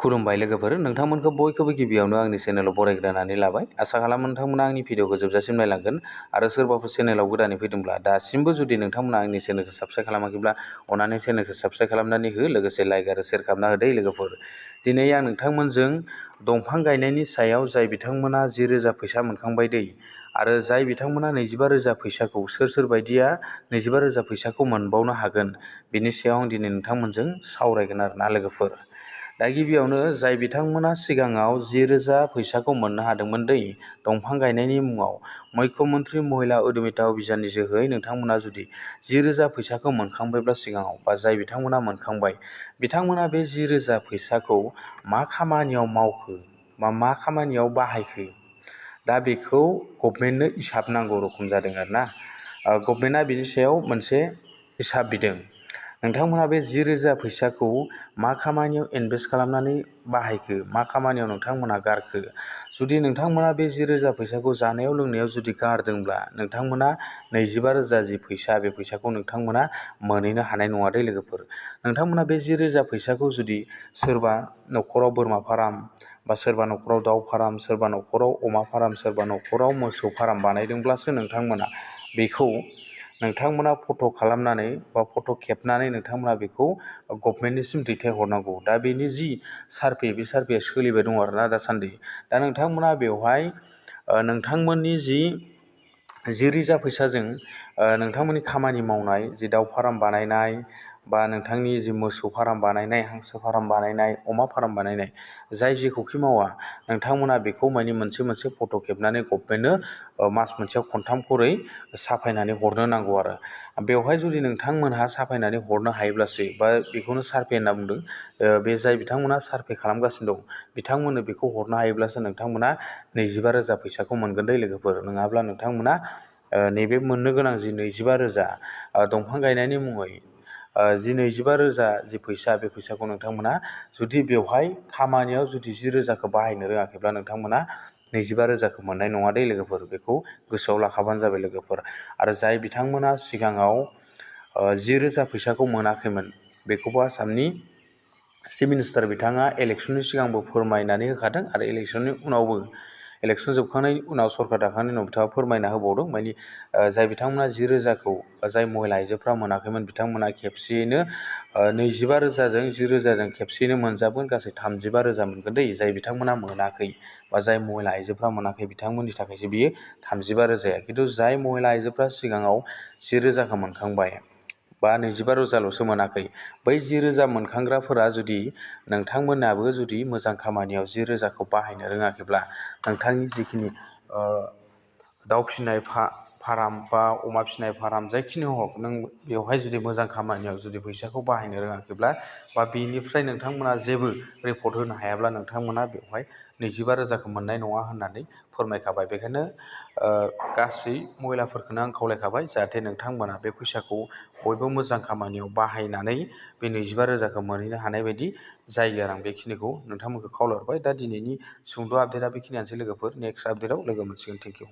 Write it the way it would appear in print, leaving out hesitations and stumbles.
खुलुमबाय लोगोफोर, नोंथांमोनखौ बयखौबो गिबियावनो आंनि चेनेलाव बरायग्रोनानै लाबाय। आसा खालामो नोंथांमोना आंनि भिडिअखौ जोबजासिम नायलांगोन आरो सोरबाफोर चेनेलाव गोदानै फैदोंब्ला दासिमबो जुदि नोंथांमोना आंनि चेनेलखौ साबस्क्राइब खालामाखैब्ला अन्नानै चेनेलखौ साबस्क्राइब खालामनानै हो, लोगोसे लाइक आरो शेयार खालामना होदो लोगोफोर। दिनै आं नोंथांमोनजों दंफां गायनायनि सायाव जाय बिथांमोना 10,000 फैसा मोनखांबाय दै आरो जाय बिथांमोना 25,000 फैसाखौ सोर बायदिया 25,000 फैसाखौ मोनबावनो हागोन, बिनि सायाव आं दिनै नोंथांमोनजों सावरायगोन आरोना लोगोफोर। दा गिबियावनो जाय बिथांमोना सिगाङाव 10,000 फैसाखौ मोननो हादोंमोन दै दंफां गायनायनि मुङाव मुख्यमन्त्रि महिला उद्यमिता अभियाननि जोहै नोंथांमोना जुदि 10,000 फैसाखौ मोनखांबायब्ला सिगाङाव बा जाय बिथांमोना मोनखांबाय, बिथांमोना बे 10,000 फैसाखौ मा खामानियाव मावखो बा मा खामानियाव बाहायखो, दा बेखौ गभमेन्टनो हिसाब नांगौ रखम जादों आरोना। गभमेन्टआ बिनि सायाव मोनसे हिसाब बिदों। नोंथांमोना बे 10,000 फैसाखौ मा खामानियाव इनभेस्ट खालामनानै बाहायखो, मा खामानियाव नोंथांमोना गारखो। जुदि नोंथांमोना बे 10,000 फैसाखौ जानायाव लोंनायाव जुदि गारदोंब्ला नोंथांमोना 25,000 जि फैसा, बे फैसाखौ नोंथांमोना मोनहैनो हानाय नङा दै लोगोफोर। नोंथांमोना बे 10,000 फैसाखौ जुदि सोरबा न'खराव बोरमा फार्म बा सोरबा न'खराव दाउ फार्म, सोरबा न'खराव अमा फार्म, सोरबा न'खराव मोसौ फार्म बानायदोंब्लासो नोंथांमोना बेखौ फट' खालामनानै बा फट' खेबनानै नोंथांमोना बेखौ गभमेन्टनिसिम दैथायहरनांगौ। दा बेनि जि सार्भे, बे सार्भेया सोलिबाय दङ आरोना दासान्दि। दा नोंथांमोना बेवहाय नोंथांमोननि जि 10,000 फैसाजों नोंथांमोननि खामानि मावनाय जि दाउ फार्म बानायनाय बा नोंथांनि जि मोसौ फार्म बानायनाय, हांसो फार्म बानायनाय, अमा फार्म बानायनाय, जाय जेखौखि मावा नोंथांमोना बेखौ माने मोनसे फट' खेबनानै गभमेन्टनो मास मोनसेयाव खनथाम खरै साफायनानै हरनो नांगौ आरो। बेवहाय जुदि नोंथांमोनहा साफायनानै हरनो हायोब्लासो, बा बेखौनो सार्भे होनना बुंदों, बे जाय बिथांमोना सार्भे खालामगासिनो दं बिथांमोननो बेखौ हरनो हायोब्लासो नोंथांमोना 25,000 फैसाखौ मोनगोन दै लोगोफोर। नङाब्ला नोंथांमोना नैबे मोननो गोनां जि 25,000 दंफां गायनायनि मुङै जि 25,000 जि फैसा, बे फैसाखौ नोंथांमोना जुदि बेवहाय खामानियाव जुदि 10,000खौ बाहायनो रोङाखैब्ला नोंथांमोना 25,000खौ मोननाय नङा दै लोगोफोर। बेखौ गोसोआव लाखाबानो जाबाय लोगोफोर। आरो जाय बिथांमोना सिगाङाव 10,000 फैसाखौ मोनाखैमोन, बेखौबो आसामनि चिफ मिनिस्टार बिथाङा इलेक्सननि सिगांबो फोरमायनानै होखादों आरो इलेक्सननि उनावबो, इलेक्सन जोबखांनायनि उनाव सरकार दाखांनायनि उनाव बिथाङा फोरमायना होबावदों। माने जाय बिथांमोना 10,000खौ जाय महिला आइजोफ्रा मोनाखैमोन, बिथांमोना खेबसेयैनो 25,000जों 10,000जों खेबसेयैनो मोनजाबगोन, गासै 35,000 मोनगोन दै। जाय बिथांमोना मोनाखै बा जाय महिला आइजोफ्रा मोनाखै, बिथांमोननि थाखायसो बियो 35,000। खिन्थु जाय महिला आइजोफ्रा सिगाङाव 10,000खौ मोनखांबाय बा 25,000ल'सो मोनाखै, बै 10,000 मोनखांग्राफोरा जुदि नोंथांमोनाबो जुदि मोजां खामानियाव 10,000खौ बाहायनो रोङाखैब्ला, नोंथांनि जिखिनि दाउ फिसिनाय फार्म बा अमा फिसिनाय फार्म, जायखिनि हक, नों बेवहाय जुदि मोजां खामानियाव जुदि फैसाखौ बाहायनो रोङाखैब्ला बा बेनिफ्राय नोंथांमोना जेबो रिपर्ट होनो हायाब्ला नोंथांमोना बेवहाय 25,000खौ मोननाय नङा होननानै फोरमायखाबाय। बेखायनो गासै महिलाफोरखौनो आं खावलायखाबाय, जाहाथे नोंथांमोना बे फैसाखौ बयबो मोजां खामानियाव बाहायनानै बे 25,000खौ मोनहैनो हानाय बायदि जायो आरो। आं बेखिनिखौ नोंथांमोनखौ खावलायहरबाय। दा दिनैनि सुंद' आपडेटआ बेखिनियानोसै लोगोफोर। नेक्स्ट आपडेटआव लोगो मोनसिगोन। Thank you.